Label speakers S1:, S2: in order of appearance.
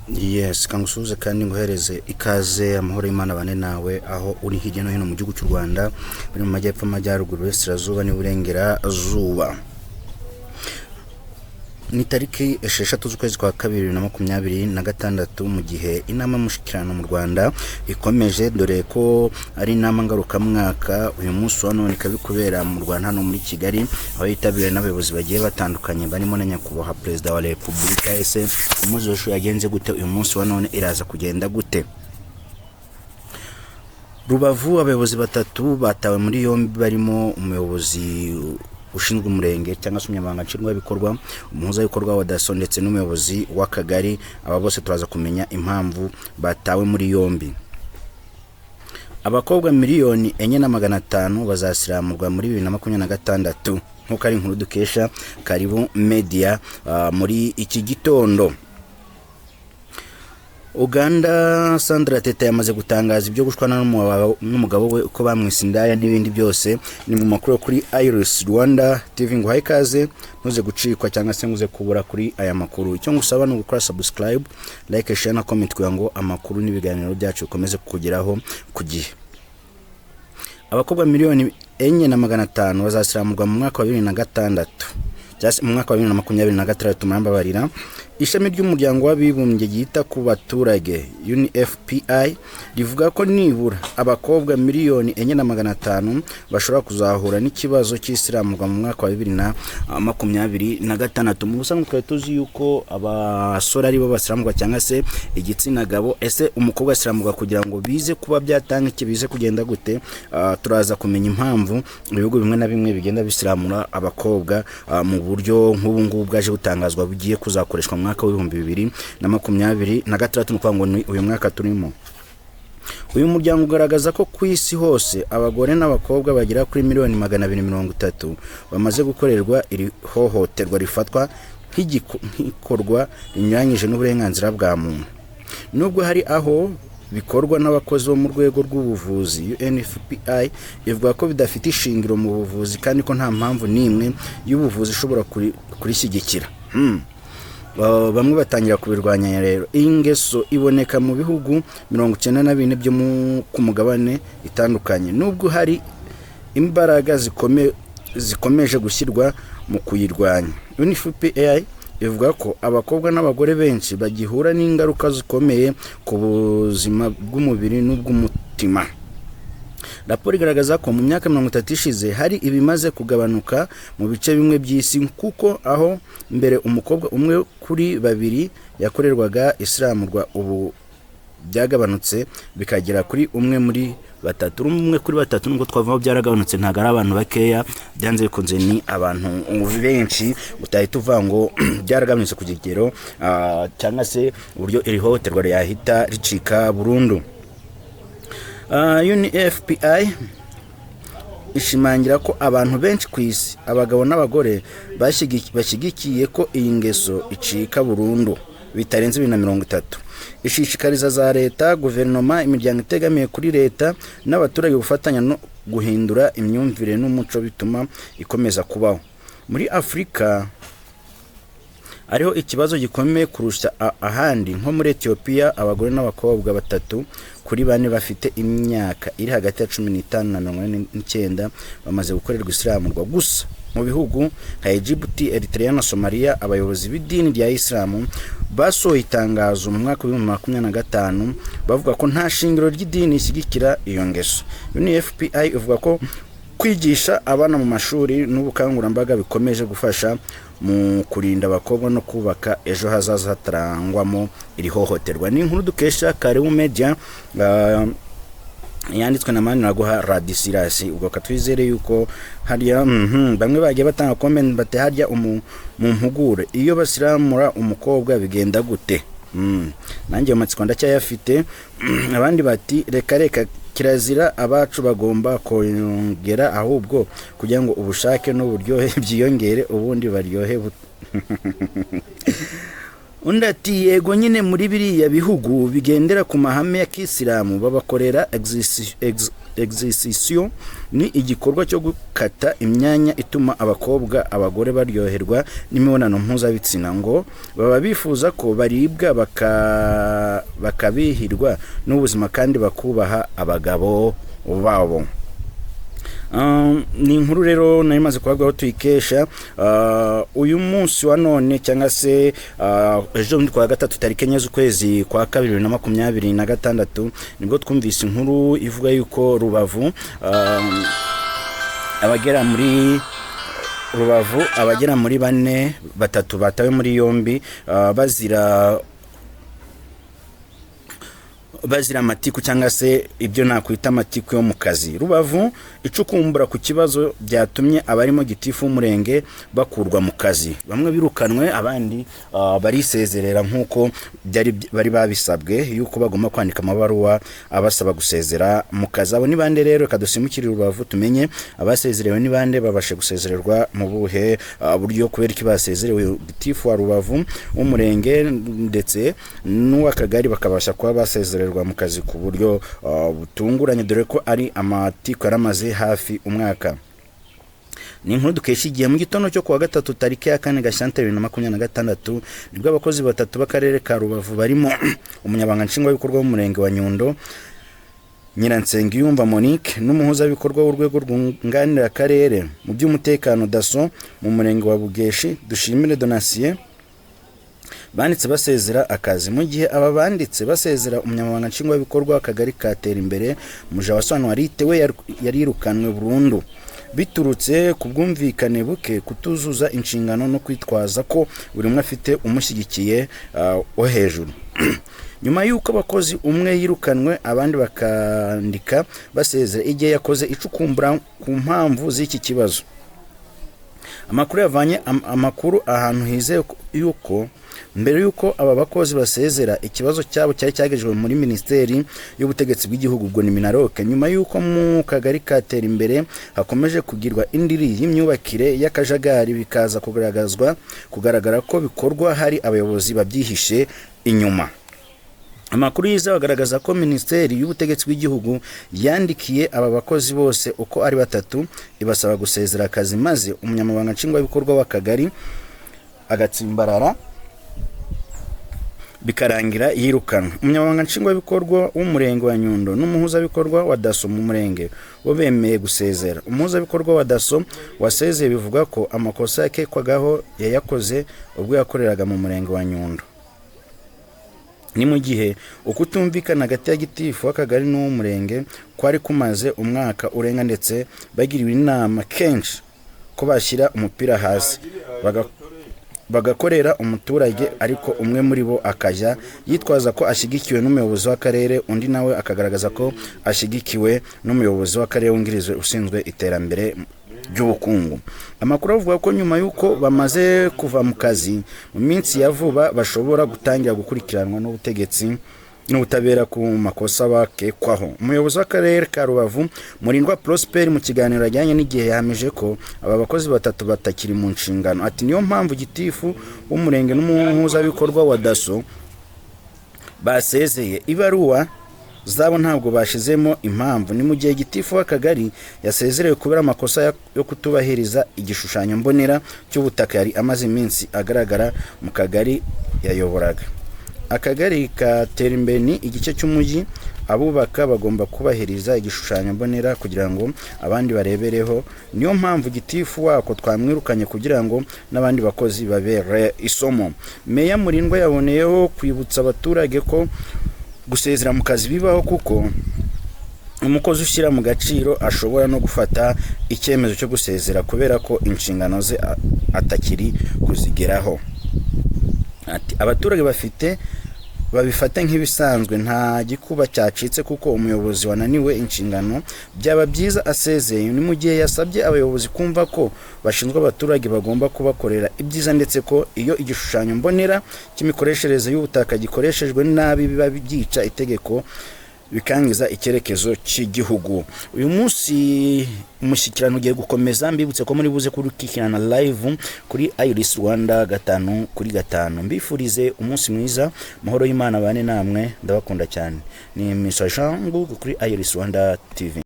S1: Yes, kangusuhuze kandi nguhereze ikaze. Amahoro y'Imana bane nawe aho uri hirya no hino mu gihugu cy'u Rwanda, bari mu majyepfo, amajyaruguru, iburasirazuba n'iburengerazuba. Ni tariki 6 z'ukwezi kwa kabiri 2026, mu gihe inama y'umushyikirano mu Rwanda ikomeje, dore ko ari inama ngarukamwaka. Uyu munsi wa none ikaba iri kubera mu Rwanda hano muri Kigali, aho yitabiriwe n'abayobozi bagiye batandukanye barimo na Nyakubahwa Perezida wa Repubulika. Ese umunsi w'ejo yagenze gute? Uyu munsi wa none iraza kugenda gute? Rubavu, abayobozi batatu batawe muri yombi, barimo umuyobozi ushinzwe umurenge cyangwa se umunyamabanga nshingwabikorwa, umuhuzabikorwa wa DASSO ndetse n'umuyobozi w'akagari. Aba bose turaza kumenya impamvu batawe muri yombi. Abakobwa 4,500,000 bazasiramurwa muri 2026, nk'uko ari inkuru dukesha Karibu Media muri iki gitondo. Uganda, Sandra Teta yamaze gutangaza ibyo gushwana n'umugabo we, uko bamwise indaya n'ibindi byose. Ni mu makuru yo kuri Iris Rwanda TV. Ngo ikaze, ntuze gucikwa cyangwa se nguze kubura kuri aya makuru. Icyo ngusaba ni ugukora subscribe, like, share na comment kugira ngo amakuru n'ibiganiro byacu bikomeze kukugeraho ku gihe. Abakobwa 4,500,000 bazasiramurwa mu mwaka wa 2006 cyangwa se mu mwaka wa 2026, murambabarira. Ishami ry'Umuryango w'Abibumbye ryita ku baturage, UNFPA, rivuga ko nibura abakobwa 4,500,000 bashobora kuzahura n'ikibazo cy'isiramurwa mu mwaka wa 2026. Mu busanzwe twari tuzi yuko abasore aribo basiramurwa cyangwa se igitsina gabo. Ese umukobwa asiramurwa kugira ngo bize kuba byatanga iki? Bize kugenda gute? Turaza kumenya impamvu ibihugu bimwe na bimwe bigenda bisiramura abakobwa mu buryo nk'ubu ngubu bwaje gutangazwa bugiye kuzakoreshwa mu mwaka wa 2026, ni ukuvuga ngo ni uyu mwaka turimo. Uyu muryango ugaragaza ko ku isi hose abagore n'abakobwa bagera kuri 230,000,000 bamaze gukorerwa iri hohoterwa rifatwa nk'igikorwa rinyuranyije n'uburenganzira bwa muntu. Nubwo hari aho bikorwa n'abakozi bo mu rwego rw'ubuvuzi, UNFPA ivuga ko bidafite ishingiro mu buvuzi kandi ko nta mpamvu n'imwe y'ubuvuzi ishobora kurishyigikira. Bamwe batangira kubirwanya rero. Iyi ngeso iboneka mu bihugu 94 byo ku mugabane itandukanye, nubwo hari imbaraga zikomeje gushyirwa mu kuyirwanya. UNFPA ivuga ko abakobwa n'abagore benshi bagihura n'ingaruka zikomeye ku buzima bw'umubiri n'ubw'umutima. Raporo igaragaza ko mu myaka 30 ishize hari ibimaze kugabanuka mu bice bimwe by'isi, kuko aho mbere umukobwa umwe kuri babiri yakorerwaga isiramurwa, ubu byagabanutse bikagera kuri umwe muri batatu. Umwe kuri batatu, nubwo twavuga byaragabanutse, ntabwo ari abantu bakeya. Byanze bikunze ni abantu benshi, utahita uvuga ngo byaragabanutse ku kigero cyangwa se uburyo iri hohoterwa ryahita ricika burundu. UNFPA ishimangira ko abantu benshi ku isi, abagabo n'abagore, bashyigikiye ko iyi ngeso icika burundu bitarenze 2030. Ishishikariza za leta, guverinoma, imiryango itegamiye kuri leta n'abaturage gufatanya no guhindura imyumvire n'umuco bituma ikomeza kubaho. Muri Afurika ariho ikibazo gikomeye kurusha ahandi. Nko muri Etiyopiya, abagore n'abakobwa batatu kuri bane bafite imyaka iri hagati ya 15 na 49 bamaze gukorerwa isiramurwa. Gusa mu bihugu nka Egiputi, Eritrea na Somalia, abayobozi b'idini rya Isilamu basohoye itangazo mu mwaka wa 2025 bavuga ko nta shingiro ry'idini rishyigikira iyo ngeso. UNFPA ivuga ko kwigisha abana mu mashuri n'ubukangurambaga bikomeje gufasha mu kurinda abakobwa no kubaka ejo hazaza hatarangwamo iri hohoterwa. Ni inkuru dukesha Karibu Media, yanditswe na Maniraguha Radisirasi. Ubwo katwizere yuko harya bamwe bagiye batanga comment bati: "Harya mu mpugure, iyo basiramura umukobwa bigenda gute?" Nanjye ayo matsiko ndacyayafite. Abandi bati: "Reka reka, kirazira, abacu bagomba kongera ahubwo kugira ngo ubushake n'uburyohe byiyongere, ubundi baryohe." Undi ati: "Yego nyine, muri biriya bihugu bigendera ku mahame ya kisilamu babakorera." Excision ni igikorwa cyo gukata imyanya ituma abakobwa, abagore baryoherwa n'imibonano mpuzabitsina. Ngo baba bifuza ko baribwa bakabihirwa n'ubuzima kandi bakubaha abagabo babo. Ni inkuru rero nari maze kubabwira aho tuyikesha. Uyu munsi wa none, cyangwa se ejo bundi kuwa gatatu, tariki 4 z'ukwezi kwa kabiri 2026, nibwo twumvise inkuru ivuga yuko Rubavu, abagera muri Rubavu, abagera muri bane, batatu batawe muri yombi bazira amatiku, cyangwa se ibyo nakwita amatiku yo mu kazi. Rubavu icukumbura ku kibazo byatumye abarimo gitifu w'umurenge bakurwa mu kazi. Bamwe birukanwe, abandi barisezerera nk'uko byari bari babisabwe yuko bagomba kwandika amabaruwa abasaba gusezera mu kazi. Abo ni bande rero? Reka dusimukire Rubavu tumenye abasezerewe ni bande, babashe gusezererwa mu buhe buryo, kubera iki basezerewe. Gitifu wa Rubavu w'umurenge ndetse n'uw'akagari bakabasha kuba basezererwa mu kazi ku buryo butunguranye, dore ko ari amatiku yaramaze hafi umwaka. Ni inkuru dukesha Igihe. Mu gitondo cyo kuwa gatatu, tariki ya 4 Gashyantare 2026, nibwo abakozi batatu b'akarere ka Rubavu barimo umunyamabanga nshingwabikorwa w'umurenge wa Nyundo, Nyiransengiyumva Monique, n'umuhuzabikorwa w'urwego rwunganira akarere mu by'umutekano, DASSO, mu murenge wa Bugeshi, Dushimire Donatien, banditse basezera akazi. Mu gihe aba banditse basezera, umunyamabanga nshingwabikorwa w'akagari ka Terimbere, Mujawasobanurite, we yarirukanwe burundu biturutse ku bwumvikane buke, kutuzuza inshingano no kwitwaza ko buri umwe afite umushyigikiye wo hejuru. Nyuma y'uko abakozi umwe yirukanwe, abandi bakandika basezera, Igihe yakoze icukumbura ku mpamvu z'iki kibazo. Amakuru yavanye amakuru ahantu hizewe yuko mbere y'uko aba bakozi basezera, ikibazo cyabo cyari cyagejejwe muri Minisiteri y'Ubutegetsi bw'Igihugu, ubwo ni MINALOC. Nyuma y'uko mu kagari ka Terimbere hakomeje kugirwa indiri y'imyubakire y'akajagari, bikaza kugaragazwa kugaragara ko bikorwa hari abayobozi babyihishe inyuma. Amakuru yizewe agaragaza ko Minisiteri y'Ubutegetsi bw'Igihugu yandikiye aba bakozi bose uko ari batatu ibasaba gusezera akazi, maze umunyamabanga nshingwabikorwa w'akagari agatsimbarara, bikarangira yirukanwe. Umunyamabanga nshingwabikorwa w'umurenge wa Nyundo n'umuhuzabikorwa wa DASSO mu murenge bo bemeye gusezera. Umuhuzabikorwa wa DASSO wasezeye bivuga ko amakosa yakekwagaho yayakoze ubwo yakoreraga mu murenge wa Nyundo. Ni mu gihe ukutumvikana hagati ya gitifu w'akagari n'uw'umurenge kwari kumaze umwaka urenga, ndetse bagiriwe inama kenshi ko bashyira umupira hasi bagakorera umuturage, ariko umwe muri bo akajya yitwaza ko ashyigikiwe n'umuyobozi w'akarere, undi nawe akagaragaza ko ashyigikiwe n'umuyobozi w'akarere wungirije ushinzwe iterambere ry'ubukungu. Amakuru avuga ko nyuma y'uko bamaze kuva mu kazi, mu minsi ya vuba bashobora gutangira gukurikiranwa n'ubutegetsi n'ubutabera ku makosa bakekwaho. Umuyobozi w'akarere ka Rubavu, Murindwa Prosper, mu kiganiro ajyanye n'Igihe yahamije ko aba bakozi batatu batakiri mu nshingano. Ati: "Niyo mpamvu gitifu w'umurenge n'umuhuzabikorwa wa DASSO basezeye. Ibaruwa zabo ntabwo bashizemo impamvu." Ni mu gihe gitifu w'akagari yasezerewe kubera amakosa yo kutubahiriza igishushanyo mbonera cy'ubutaka yari amaze iminsi agaragara mu kagari yayoboraga. Akagari ka Terimbere ni igice cy'umujyi. Abubaka bagomba kubahiriza igishushanyo mbonera kugira ngo abandi barebereho. Niyo mpamvu gitifu wako twamwirukanye, kugira ngo n'abandi bakozi babere isomo. Meya Murindwa yaboneyeho kwibutsa abaturage ko gusezera mu kazi bibaho, kuko umukozi ushyira mu gaciro ashobora no gufata icyemezo cyo gusezera kubera ko inshingano ze atakiri kuzigeraho. Ati: "Abaturage bafite babifate nk'ibisanzwe, nta gikuba cyacitse, kuko umuyobozi wananiwe inshingano byaba byiza asezeye." Ni mu gihe yasabye abayobozi kumva ko bashinzwe abaturage, bagomba kubakorera ibyiza, ndetse ko iyo igishushanyo mbonera cy'imikoreshereze y'ubutaka gikoreshejwe nabi biba byica itegeko, bikangiza icyerekezo cy'igihugu. Uyu munsi umushyikirano ugiye gukomeza. Mbibutse ko muri buze kurikirana live kuri Iris Rwanda 5 kuri 5. Mbifurize umunsi mwiza, amahoro y'Imana bane namwe, ndabakunda cyane. Ni Mr Jean kuri Iris Rwanda TV.